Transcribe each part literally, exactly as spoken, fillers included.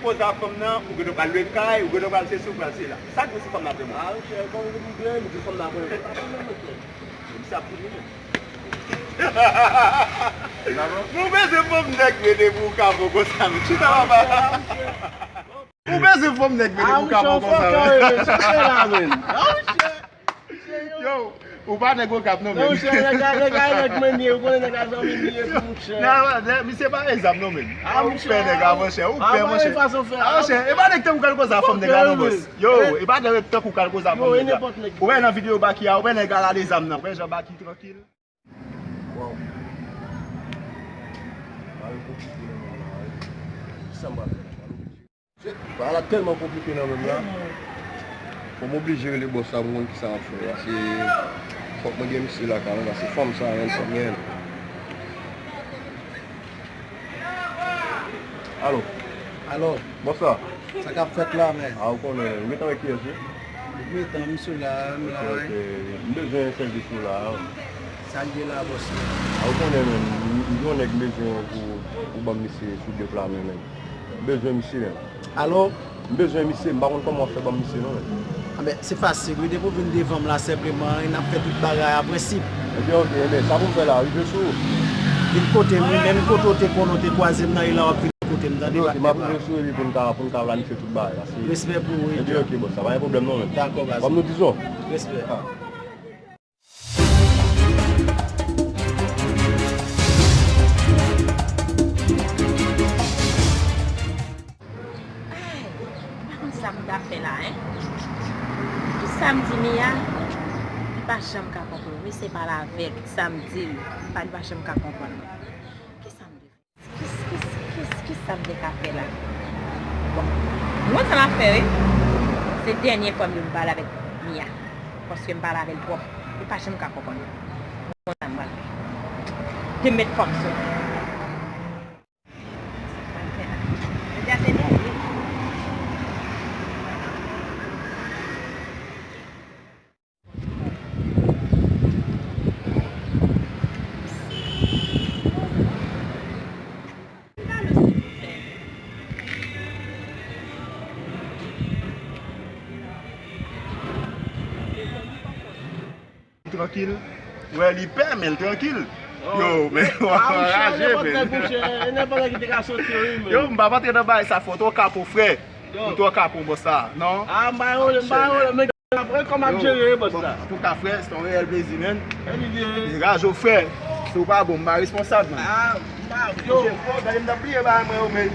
Koz a fanm nan, ou gentan pral lwe kay, ou gentan pral sesi, ou pral sela. Sa k di sou fanm nan ap renmen w? Ah, monchè, fanm nan ap renmen m, monchè. Misye ap fini menm. Nou bezwen fanm nèg mete pou w ka bon konsa, men chita papa. Ou bezwen fanm nèg mete pou w ka bon konsa, men. Yo, ou pa nèg Okap non, men. Non, monchè, nèg a, nèg a, nèg mwen ye, ou konnen nèg a zanmi m ye tou, monchè. Nan, nan, misye pa gen zam non, men. Ah, ou pè nèg a, monchè, ou pè, monchè. Ah, monchè, e pa nèg tankou w k al koze a fanm nèg la non, bòs. Yo, e pa nèg tankou w k al koze a fanm nèg la. Ou wè nan videyo Baky a, ou wè nèg a rale zam nan, ou wè jan Baky trankil. Waw. Bagay konplike nan menm la, wi. Kisa m pral fè la? Bagay la tèlman konplike nan menm la. Fò m oblije rele bòs la pou m konn kisa m ap fè. Paske fòk mwen gen misye lakay mwen, paske fanm sa, menm fanm, menm. Alo. Alo. Bòs la. Sa k ap fèt la, men? A, ou konnen, ou gentan wè kiyès wi? Ou gentan, m sou la, m la, wi. Ok, ok. M bezwen sèvis ou la. Sa l ye la, bòs la? A, ou konnen, men, m, m gen yon nèg m bezwen pou, pou ban m misye sou de pla men, men. M bezwen misye, men. Alo? M bezwen misye, m pa konn kòman w ap fè ban m misye, non, men. Anben, se fasil, wi, depi w vin devan m la, senpleman, n ap fè tout bagay a prensip. Ebyen, ok, ebyen, sa pou m fè la, rive sou ou? Vin kote m, wi, menm kote w te konnen w te kwaze m nan, e la w ap vin kote m, tande, patnè pa m. Ok, m ap rive sou ou epi pou n ka, pou n ka planifye tout bagay la. Respè pou ou, wi. Ebyen, ok, bòs, sa pa gen pwoblèm, non, men. Dakò, baz. Ban m nou dizon. Respè. Ah. Ay, m pa konn sa m ta fè la, en. Kisa m di Mia? Li pa janm ka konprann. Misye pale avè l, kisa m di l, li pa, li pa janm ka konprann. Kisa m dwe fè? Kis, kis, kis, kisa m te ka fè la? Bon, m konn sa m ap fè, wi. Se dènye fwa m di m pale avèk Mia. Paske m pale avè l twòp. Li pa janm ka konprann. M konn sa m pral fè. Te met fanm sou mwen. Sa m pral fè la? Deja se dènye. Trankil. Wè, li pè, men l trankil. Yo, men w anraje, men. Yo, m p ap antre nan bagay sa, fò w twò kapo, frè. Ou twò kapo, bòs la, non? Ah, m pa yon, m pa yon, men ap wè kòman ap jere, bòs la. Antouka, frè, se yon reyèl plezi, men. Degaje w, frè. Si w pa bon, m pa responsab, men. Ah, m pa, yo. Gade, m t ap bliye bagay mwen yo, men.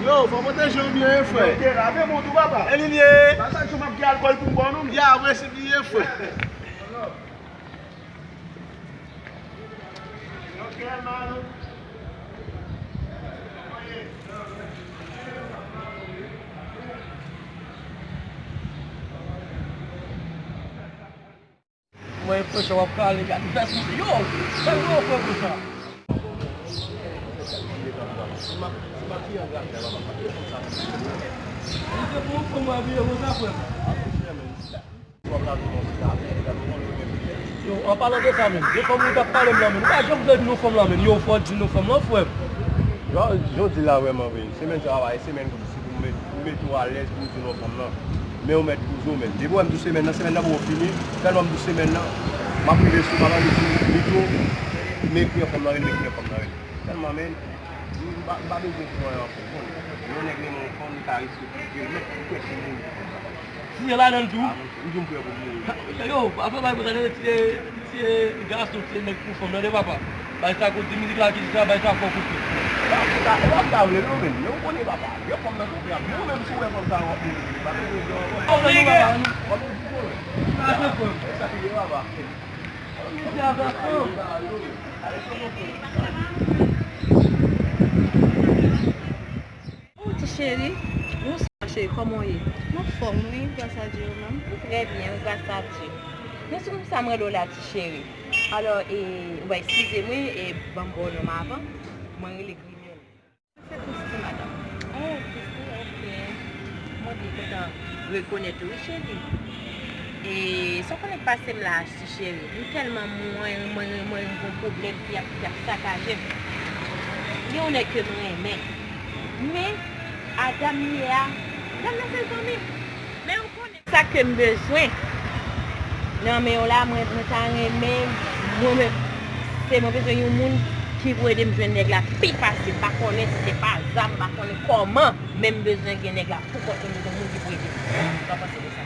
Yo, fò pwoteje w byen, frè. Ok, lave men w tou, papa. Elivye. Sa, sa, m ap gen alkòl pou m ba w, non, men. Ya, mwen se bliye, frè. Mwen, frè, w ap kale, gade vès mwen. Yo! Fè yo, frè, konsa. Li te pou yon fanm abiye konsa, frè. Yo, an palan de sa menm, de fanm ou t ap pale m lan menm, ou pa janm vle di non fanm lan menm, yo fò di non fanm lan, frè m. Jan, jan w di la vrèman vre, semèn sa a pa e semèn pou, se pou mete, pou mete w alèz, pou w di non fanm lan. Men ou mèt poze w menm. Depi w wè m di w semèn nan, semèn nan poko fini, tèlman m di w semèn nan, m ap rive sou, m ap rive sou, li di w, m ekri an fanm lan, rele m ekri an fanm lan, rele. Tèlman, men, m pa, m pa bezwen di w anyen ankò, w konnen. Yon nèg renmen yon fanm, li ka respekte l, men ou kwè se moun konsa. Tiye ladan l tou. Ah, monchè, m di w m prè pou mouri. Yo, pa fè bagay konsa, tiye, tiye gason, tiye nèg pou fanm nan, de papa. Bay sa kout di mizik la ki di sa, bay sa fò koupe. E pa, e pa, e pa sa vle non, men, men ou konnen papa, gen fanm nan konprann, men ou menm si w wè fanm sa w ap mouri, pa bezwen di w ap mouri, papa, non, w ap mouri pou kòlè. Sa se fanm. E sa ki gen papa. Misye a fè fanm. Oh, ti cheri, bonswa cheri, kòman w ye? M anfòm, wi, gras a Dye, ou menm? M trè byen, wi, gras a Dye. Men se konsa m rele w la, ti cheri. Alò, e, ou va eskize m, wi, e, ban m ba w non m avan. Mwen rele Grimèl. Se Christy, madanm. Oh, Christy, ok. Mwen byen kontan rekonèt ou, wi, cheri. E sa w konnen k pase m la a, ti cheri. M tèlman mwen, mwen, mwen gen yon pwoblèm ki ap, ki ap sakaje m. Gen yon nèg ke m renmen. Men, Dam m ye a, dam nan se zanmi m. Men ou konnen sa ke m bezwen nan men w la, mwen, mwen ta renmen, mwen menm, se mwen bezwen yon moun ki pou ede m jwenn nèg la pi fasil. M pa konnen si se pa zam, m pa konnen kòman, men m bezwen gen nèg la pou kont mwen, m bezwen moun ki pou ede m. Sa w panse de sa?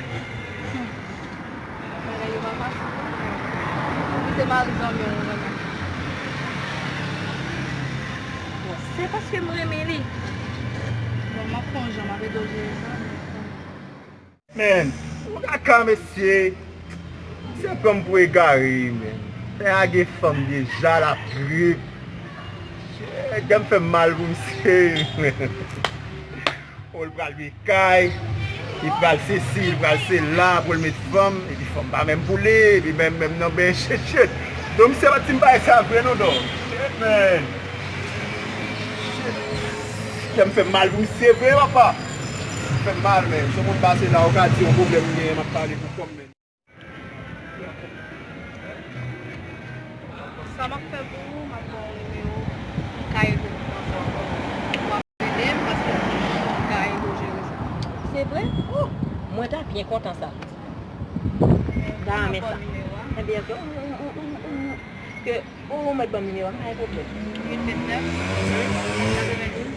Bagay yo pa fasil. Ou kite mari zanmi w, ou renmen. Bon, se paske m renmen li. Bon, m ap fè yon jan, m ap ede w jere sa. Men, ou kaka, mesye. Se pran m pou egare, men. Nèg la gen fanm deja, l ap trip. Shit, kè m fè m mal pou misye, men. Oh, l pral vin kay, li pral sesi, li pral sela, pou l met fanm, epi fanm pa menm pou li, epi menm, menm nan ben, shit, shit. Donk, misye pa t di m bagay sa vre, non, donk. Shit, men. Shit. Kè m fè m mal pou misye vre, papa. Fè m mal, men. Se moun pase la, ou ka di yon pwoblèm m genyen, m ap pale pou kò m, men. Sa m ap fè pou ou, m ap ba w nimewo, m ka ede w nan sa w ap fè. W ap ede m paske m ka ede w jere sa. Se vre? Oh! Mwen ta byen kontan sa. M ta renmen sa. Ebyen, ke, ke, ke, oh, ou mèt ban m nimewo a, pa gen pwoblèm. Uit vennèf, katrevendouz,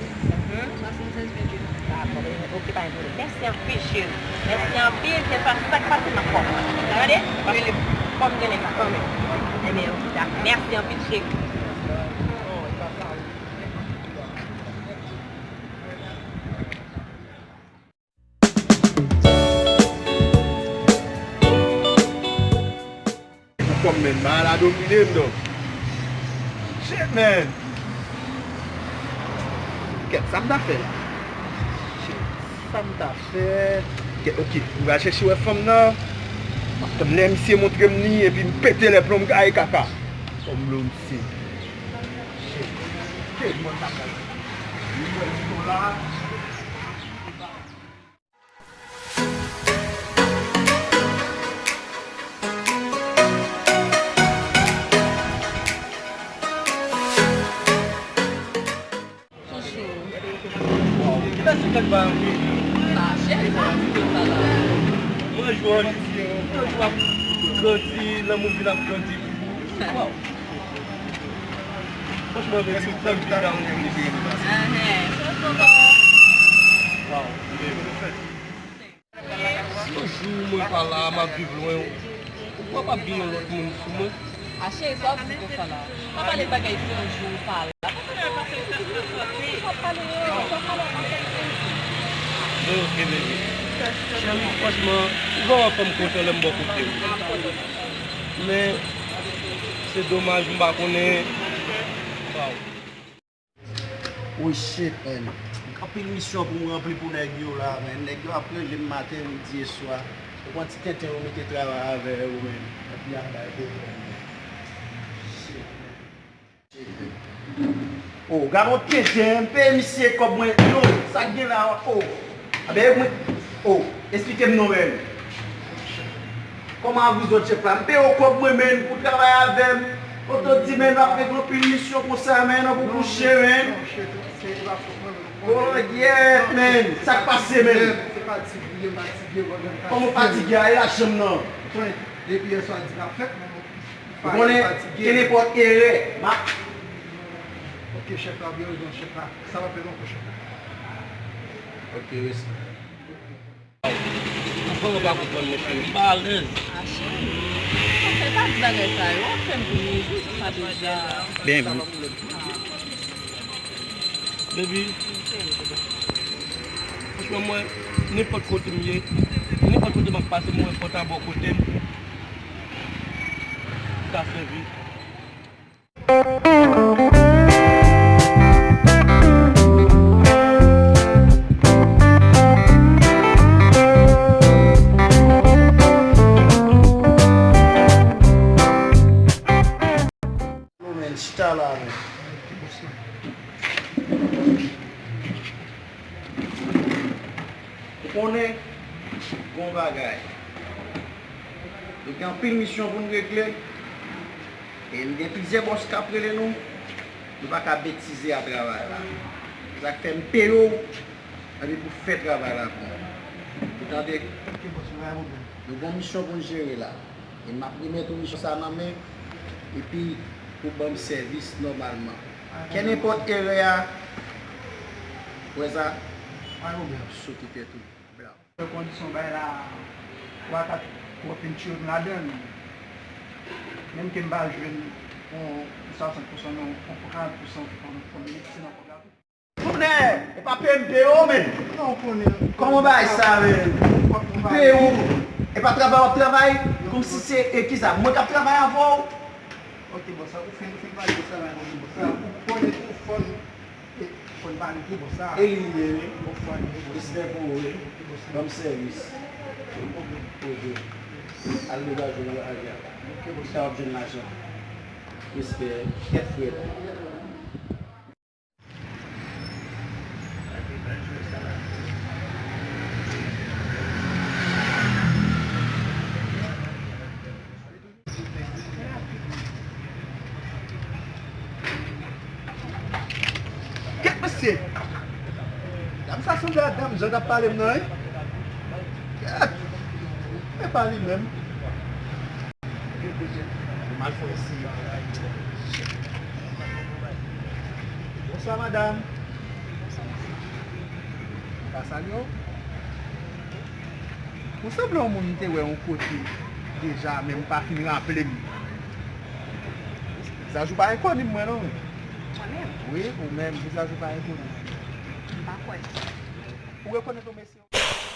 swasannsèz venntuit. Dakò, ok, pa gen pwoblèm. Mèsi anpil, cheri. Mèsi anpil, kèlkeswa sa k pase, m ap fè w konnen. Tande? Paske fò m gen nèg la kanmenm. Ebyen, ok, dakò. Mèsi anpil, cheri. Pou kò m, men, bagay la domine m, donk. Shit, man. Kèt, sa m ta fè la? Shit, sa m ta fè? Kèt, ok, m pral chèche wè fanm nan. M ap tann lè misye montre m li, epi m pete lè plon m gaye kaka. Kòm lo misye. Shit. Ke mwen ta pral. Mwen la. Chouchou. Waw, kite sou kèk bagay anpil. Sa cheri, sa ti sa la. Mwen jwe yon jou, yon jou ap grandi, lanmou vin ap grandi pou ou. Waw. Franchman, baby, m tann piga ou vini. Ahn, se yon pwoblèm. Waw, baby. Si yon jou mwen pa la, m ap viv lwen ou, ou pap ap gen yon lòt moun sou mwen. A cheri, sa w ap di konsa la? Pa pale bagay si yon jou ou pa la. Pa pale bagay sa. Wi, pa pale yo, pa pale anpil. Bon, ok, baby. Cheri, franchman, ou gon yon fanm kontan lè m bò kote w. Men, se domaj, m pa konnen. Waw. Wi, shit, man. Anpil misyon pou m ranpli pou nèg yo la, man. Nèg yo ap rele m maten, midi e swa. Yo pran ti tenten yo mete travay avè yo, man. Epi y ap bay pwoblèm, man. Shit, man. Shit, man. Oh, gade yon tenten, m peye misye kòb mwen. Yo, sa k gen la, oh. Anben, mwen, oh, esplike m non, man. Kòman a vouzòt chèf la? M peye w kòb mwen, menn, pou w travay avè m. Otan di, menn, w ap regle anpil misyon konsa, menn, nan pou kouche, menn. Oh, yeah, menn. Sa k pase, menn? Kòman w fatige a? E lajan m nan? Ou konnen, kenenpòt erè, m ap... Ok, chèf la, byen rezon, chèf la. Sa va fè lontan, chèf la. Ok, respè. Ou vrèman pa konprann mwen, cheri. M pa alèz. A, cheri. Konsa, pa di bagay sa yo. W ap fè m tou ri, wi, sa deja. Byen, sa pa pwoblèm. Baby, franchman, mwen, nenpòt kote m ye, nenpòt kote m ap pase, m wè fò ta bò kote m. Ka sèvi. Yo, men, chita la, men. Konnen gon bagay. Nou gen anpil misyon pou n regle. E n gen plizyè bòs k ap rele nou. Nou pa ka betize a travay la. Sa k fè m peye w Epi pou fè travay la pou nou. Ou tande? Ok, bòs, nou pa gen pwoblèm. Nou gon misyon pou n jere la. E m ap remèt ou misyon sa nan men, epi pou ban m sèvis nòmalman. Kè nenpòt erè a, wè sa, sou ki tèt ou. Bla. Kondisyon bay la, twa kat twòp pinti m ladan l. Menm ke m pa jwenn yon swasant pousan, non, yon karant pousan, fò m, fò m mete nan kòb la tou. Tounè, e pa P M P yo, men. Non, ou konnen. Kòman bagay sa, men? Peye ou, e pa travay w ap travay, kòmsi se, e kisa, mwen k ap travay avè w? Ok, bòs, ou fin, ou fin pale bòs la, mwen di bòs la, ou konnen tou fòn, e fòn pale tou bòs la. E li ye, wi. Respè pou ou, wi. Ban m sèvis. Ok. Al degaje w nan lari a. Ok, bòs. Sa w ap jwenn lajan. Respè, tèt frèt. Kèt mesye! Dam sa sanble ak dam Jan k ap pale m nan, wi. Kèt! E pa li menm. Mal fò isi. Bonswa, madanm. Ou ka salye w? Ou sanble yon moun m te wè yon kote deja, men m pa fin raple m. Vizaj ou pa enkoni m, mwen, non. Mwen menm? Wi, ou menm, vizaj ou pa enkoni m. M pa kwè. Ou rekonèt yon mesye?